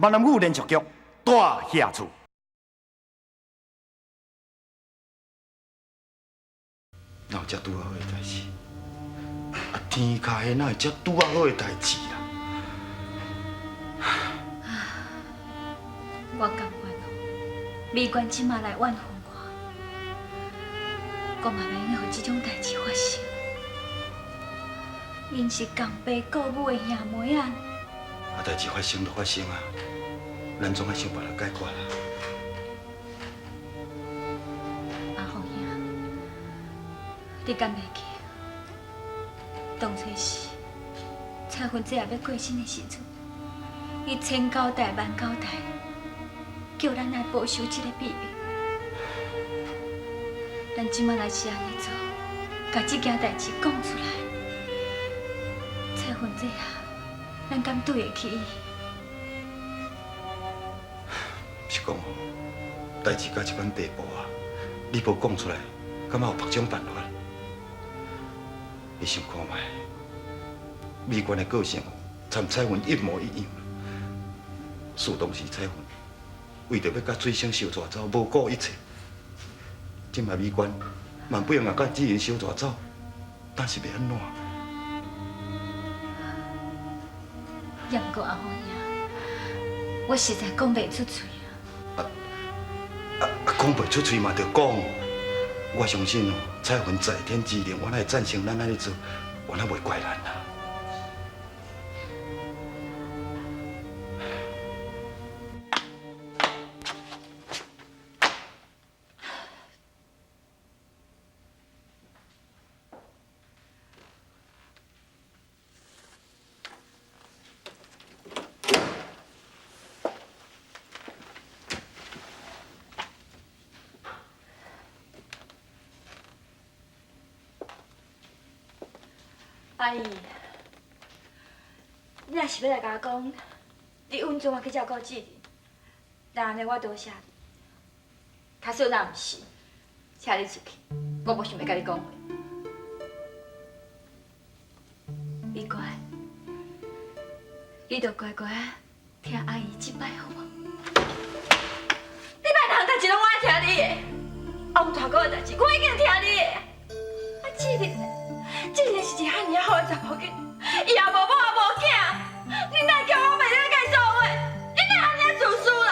闽南语连续剧《大侠厝》。哪有遮拄仔好的代志？啊，天跤的哪会遮拄仔好的代志啦？我甘愿哦，美娟这马来怨恨我，我嘛袂用予这种代志发生。𪜶是共爸顾母的兄妹仔。啊，代志发生就发生啊，咱总爱想办法解决啦。阿凤兄，你敢袂记？当初时彩云姐仔欲过身的时阵，伊千交代万交代，叫咱来保守这个秘密。咱这马若是按呢做，共这件代志讲出来，彩云姐仔，咱敢对得起伊？是讲哦，代志到这款地步啊，你无讲出来，敢有别种办法？你想看觅，美娟的个性参彩云一模一样。事当时彩云为著欲共水星相带走，无顾一切。这马美娟万不用也共志仁相带走，但是欲按怎？也毋过阿凤兄，我实在讲袂出喙啊！啊啊，讲袂出喙嘛，著讲。我相信哦，彩云在天之灵，原来会赞成咱按呢做，原来袂怪咱啦。阿姨，你若是欲来共我讲，你允准我去照顾志仁，那按呢我多谢你。假使若毋是，请你出去，我无想欲佮你讲话。美娟，你著乖乖听阿姨这摆好无？你莫任何代志拢我爱听你的，王大哥的代志我已经听你的。啊，志仁，志仁是一个遐尔好的查某囡，伊也无某也无囝，你哪会叫我袂当佮伊做伙？你哪会按呢自私啦？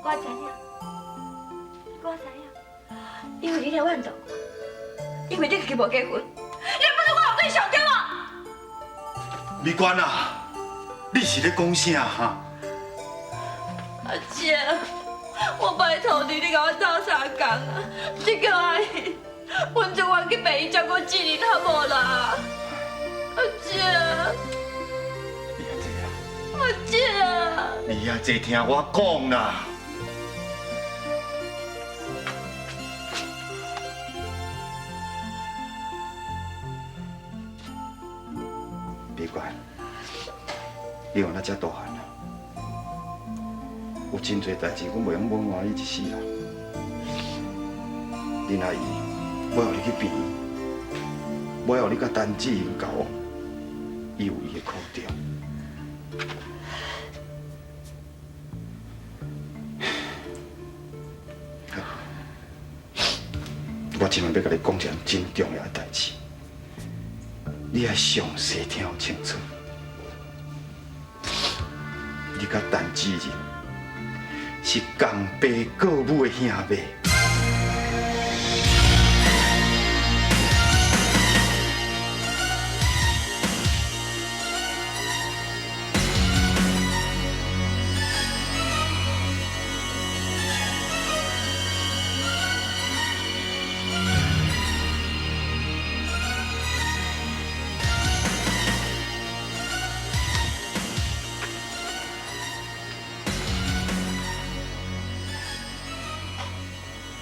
我知影，我知影，因为你来怨妒我，因为你家己无结婚，你不是我有对象对无？美娟啊，你是咧讲啥哈？阿姐，我拜托你，你共我斗相共啊！你叫阿姨，阮就我去病院照顾志仁好无啦？阿姐，你阿姐啊，阿姐，你阿姐听我讲啦。美娟，你予咱遮大汉啊，有真济代志，阮袂用隐瞒你一世人。恁阿姨欲予你去病院，欲予你佮陈志仁交往，伊有伊的苦衷。好，我这摆欲共你讲一件真重要的代志，你爱详细听清楚。你佮陈志仁是共爸顾母的兄妹。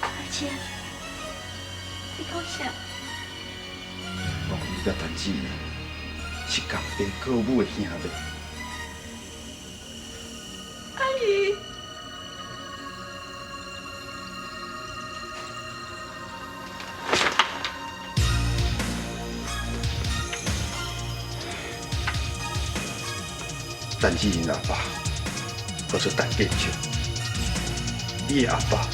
阿姐，你讲啥？我讲你佮陈志仁是共爸顾母的兄妹。阿姨，陈志仁阿爸叫做陈建秋，你的阿爸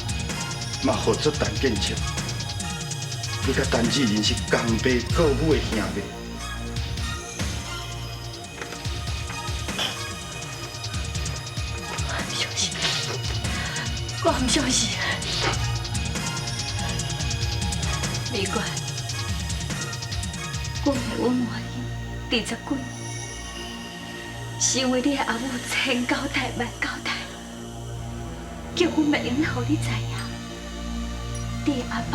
嘛号做陈建秋。你佮陈志仁是共爸顾母的兄妹。我毋相信，我毋相信。美冠，我为阮外婴20几年，是因为你的阿母千交代万交代，叫阮袂用得予你知影，你的阿爸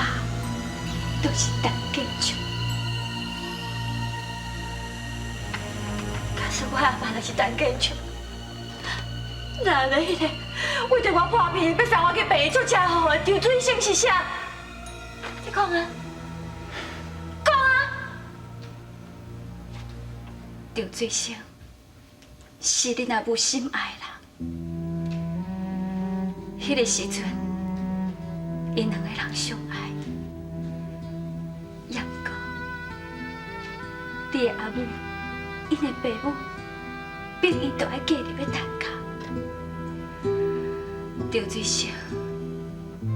就是陈建秋。假使我阿爸若是陈建秋，那咧彼个为著我破病欲送我去病院出车祸的张水生是啥？你讲啊，讲啊！张水生是恁阿母心爱的人，彼个时阵，𪜶两个人相爱，也毋过，你的阿母，𪜶的爸母，逼伊都爱嫁入去陈家。张水生，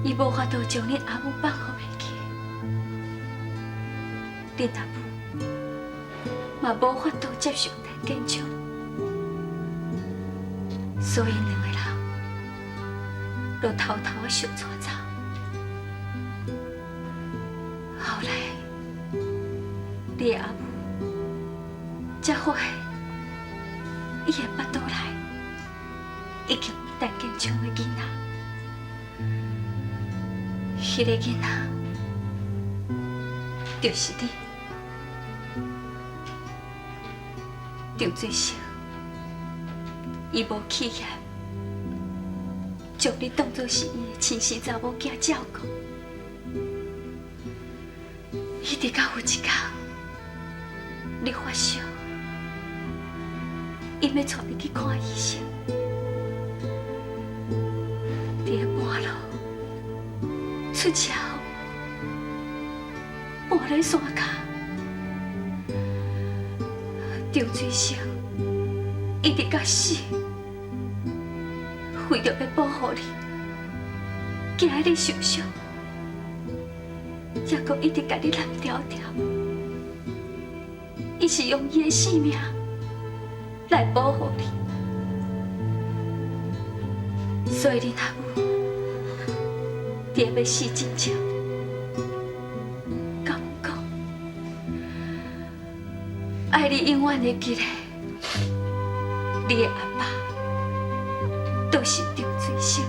伊无法度将恁阿母放予袂记，恁阿母嘛无法度接受陈建秋，所以两个人就偷偷仔相带走。后来，你的阿母才发现，伊的腹肚内已经有陈建昌的囡仔，彼个囡仔就是你，张水生。伊无气焰，将你当作是伊的亲生查某囝照顾。一直到有一天，你发烧，伊欲带你去看医生。伫咧半路出车祸，跋咧山跤，张水生一直到死，为著欲保护你，惊你受伤，才阁一直共你揽牢牢。伊是用伊的性命来保护你，所以恁阿母伫欲死之前，佮阮讲，爱你永远会记得，你的阿爸就是张水生，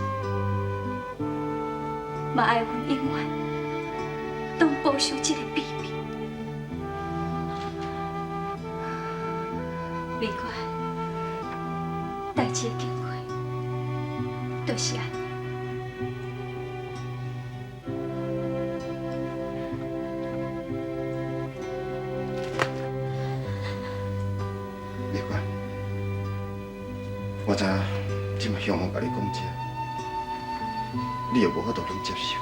嘛爱阮永远拢保守这个秘密。美冠，代志的经过就是按呢。美冠，我知影这马向红共你讲这，你也无法度拢接受。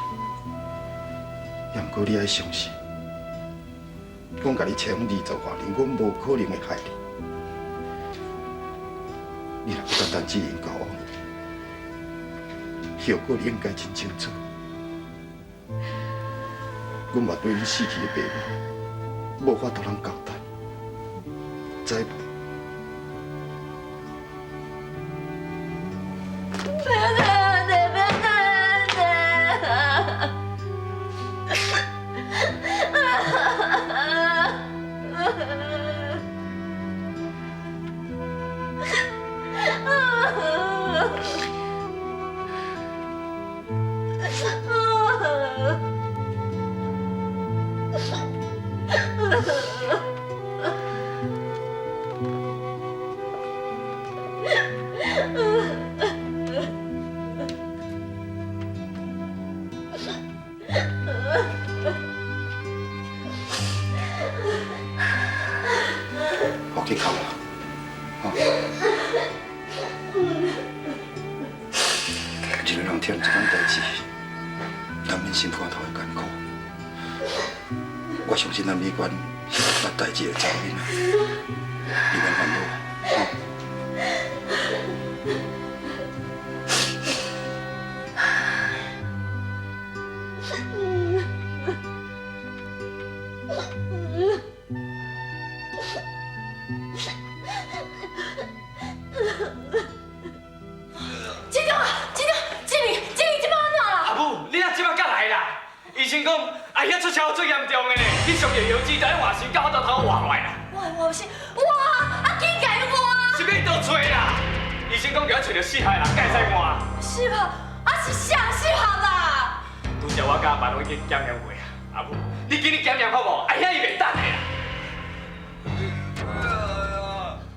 也毋过你爱相信，阮共你找20外年，阮无可能会害你。你若欲佮陈志仁交往，后果你应该真清楚。阮嘛对你死去的爸母无法度通交代，知无？我去哭啦，吼！一个人听这款代志，难免心肝头会艰苦。我相信咱美冠是会捌代志的查某囡仔，你免烦恼，吼。志忠啊，志忠，志明，志明，這擺按怎啦？阿母，你若這擺才來啦？醫生講，阿兄出車禍足嚴重的呢，彼傷著腰子，就愛換心，到我頭頭活落來啦。我換心，哇！啊，緊共換！是欲倒揣啦？醫生講叫揣著四項人，才會使換。四項，啊是啥四項啦？拄才我佮阿爸攏已經檢驗過啊，阿母，你緊去檢驗好無？阿兄伊袂等的啦。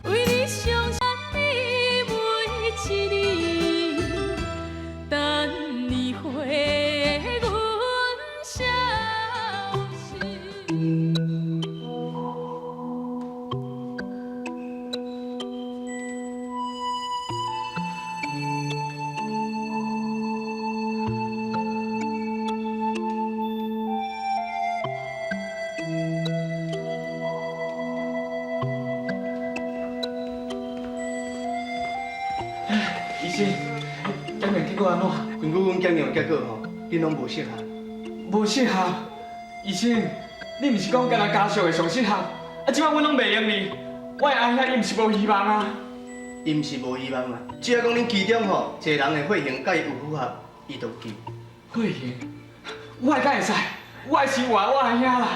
為你相信你每一日，等你回阮消息。醫生，檢驗結果按怎？根據阮檢驗結果吼，恁攏無適合。無適合。醫生，你毋是講干焦家屬的上適合？啊，這擺阮攏袂用你，我的阿兄伊毋是無希望啊？伊毋是無希望啦，只要講恁其中吼一個人的血型佮伊有符合，伊就有救。血型，我的敢會使？我會先換我阿兄啦。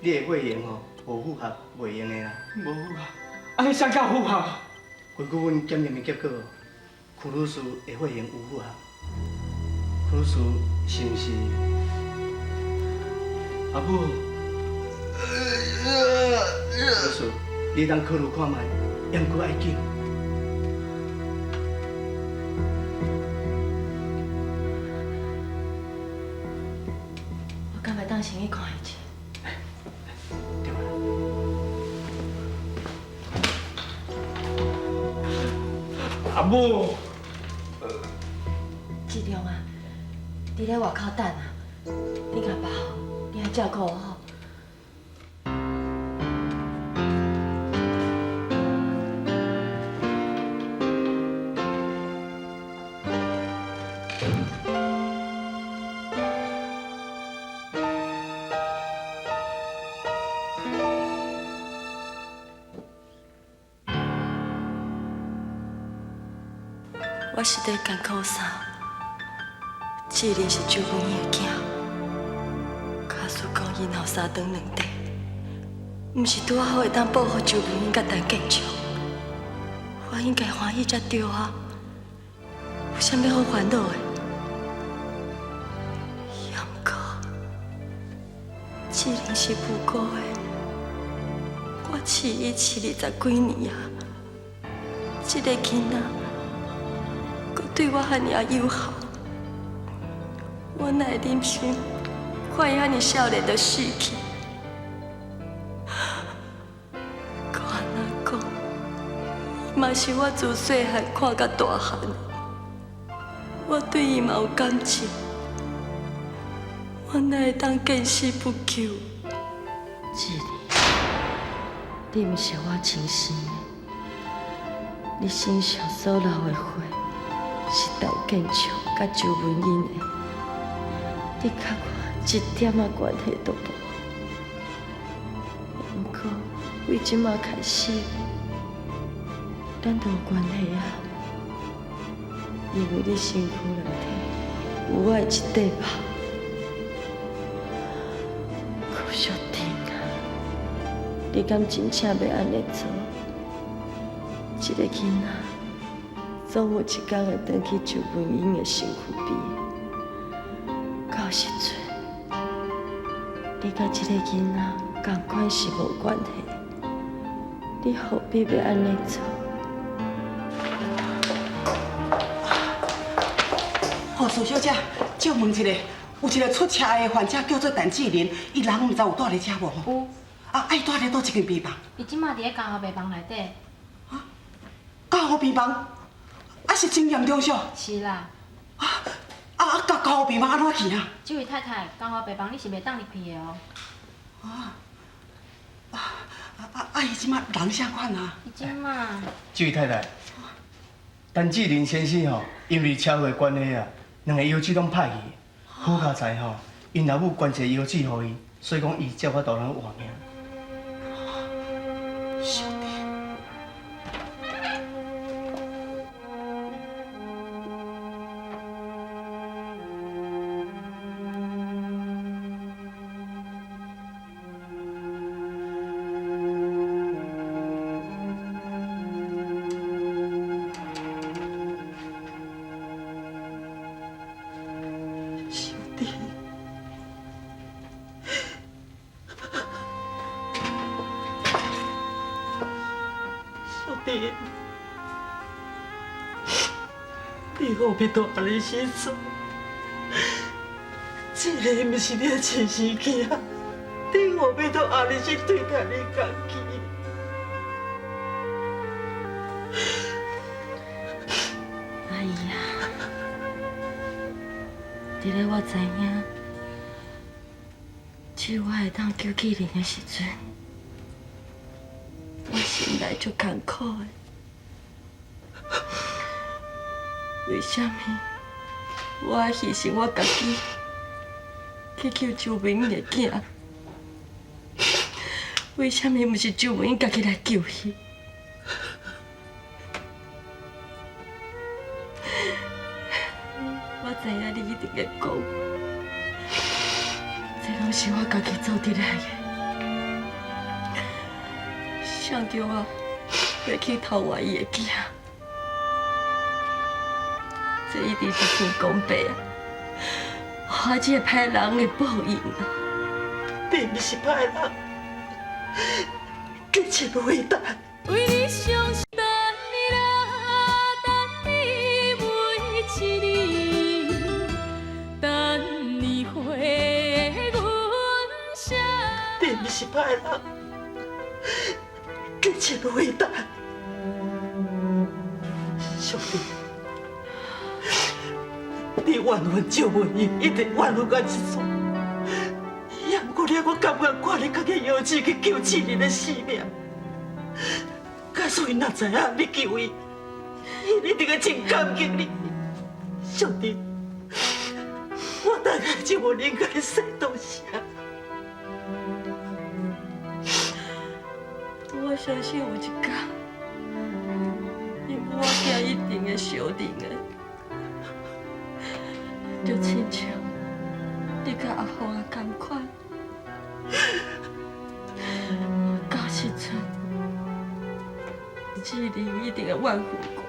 你的血型吼無符合，袂用的啦。無符合，按呢啥叫符合？根據阮檢驗的結果，柯女士的血型有符合。柯女士是毋是？阿母，柯女士，你通考慮看覓，猶過愛緊。我敢會當先去看伊一下？對啊。阿母，志忠啊，佇咧外口等啊，你阿爸，你愛照顧好。我實在艱苦啥？志玲是周文英的囝，假使講𪜶後三長兩短，毋是拄仔好會當報復周文英佮陳建昌，我應該歡喜才對啊！有啥物好煩惱的？猶毋過，志玲是無辜的，我飼伊飼20幾年啊，這个囡仔閣對我遐爾仔友好。我哪會忍心看伊遐爾少年就死去？閣按怎講，伊嘛是我自細漢看甲大漢的，我對伊嘛有感情，我哪會當見死不救？志玲，你毋是我親生的，你身上所流的血是陳建昌佮周文英的。你佮我一點仔關係都無，毋過為這馬開始，咱就有關係啊。因為你身軀內底有我的一塊肉，柯淑婷啊，你敢真正欲按呢做？這个囡仔總有一天會轉去周文英的身軀邊。到時陣，你佮這个囡仔仝款是無關係，你何必欲按呢做？護士小姐，借問一下，有一个出車的患者叫做陳志林，伊人毋知有蹛佇遮無？有。啊，伊蹛佇佗一間病房？伊這馬佇咧加護病房內底。啊，加護病房？啊，是真嚴重啥？是啦。啊，加護病房按怎去啊？這位太太，加護病房你是袂當入去的哦。啊！伊這馬人啥款啊？伊這馬。這位太太，陳志林先生吼，因為車禍的關係啊，兩个腰子攏歹去。好佳哉吼，𪜶老母捐一个腰子予伊，所以講伊才有法度通活命。小弟，你何必都按呢死做？这个毋是你的亲生囝，你何必都按呢死对待你家己？阿姨啊，伫咧我知影，只有我會當救志玲的時陣，我心內足艱苦的。為啥物我愛犧牲我家己去救周文英的囝？為啥物毋是周文英家己來救伊？我知影你一定會講，這攏是我家己做得來的。誰叫我欲去偷活伊的囝？這一定是天公伯啊，予我這個歹人的報應啊！你毋是歹人，你真偉大。為你傷心，等你啦，等你每一年，等你回阮身。你毋是歹人，你真偉大，兄弟。你怨恨周文英，一直怨恨到這阵。也毋过你，我甘愿看你家己腰子去救志玲的性命。假使伊若知影你救伊，伊一定會真感激你。兄弟，我等下周文英共你說多謝。我相信有一天，因母仔囝一定會相認的。就親像你佮阿鳳仔仝款，到時陣，志玲一定會怨恨我，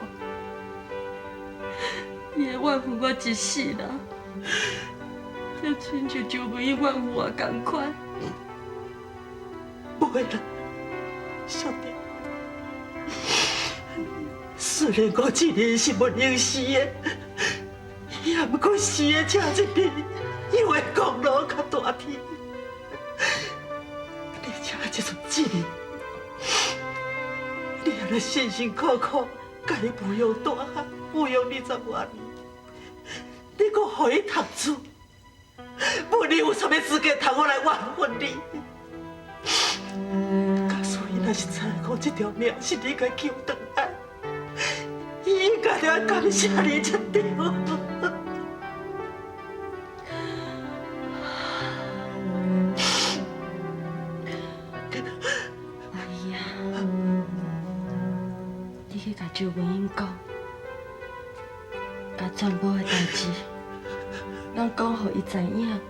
伊會怨恨我一世人，就親像周文英怨恨我仝款。不會啦，小弟，雖然講志玲是無能死的。也毋過死的這一邊，伊的功勞較大天。而且這阵志玲，你按呢辛辛苦苦，共伊撫養大漢，撫養20外年，你閣予伊讀書，無你有啥物資格通好來怨恨你？假使伊若是知影講這條命是你共救轉來，伊應該著愛感謝你才對。阿姨啊，你去共周文英講，共全部的代誌，攏講予伊知影。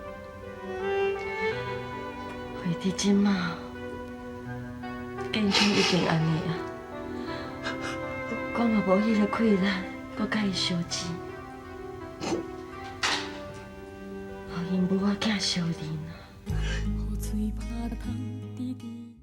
予伊佇這馬，建昌已經按呢啊，我嘛無彼个氣力，閣共伊相爭，予𪜶母仔囝相認啊。